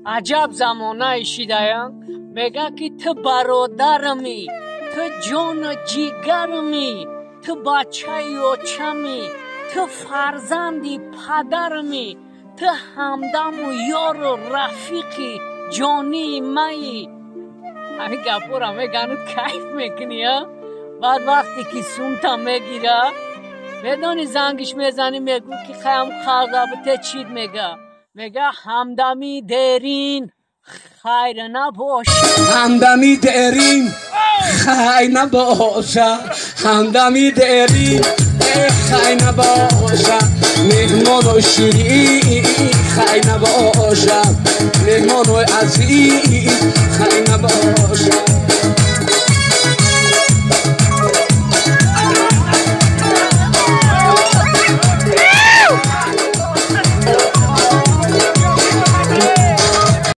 Аҷаб замонаи шидаям. Мега ки ту бародарами, ту ҷону ҷигарами, ту бачаи очами, ту фарзанди падарами, ту ҳамдаму ёру рафиқи ҷонии маи. Ҳамин гапҳоро мегану кайф мекунӣ, а? Баъд вақте ки сумта мегира, медонӣ, зангиш мезанӣ, мегӯ ки хаям қарза бите, чит мега? Мега: «Ҳамдами дерин хайр набош». Ҳамдами дерин хайр набоша, ҳамдами дерин хайр набоша, меҳмонои ширин хайр набоша, меҳмонои азиз хайр набоша.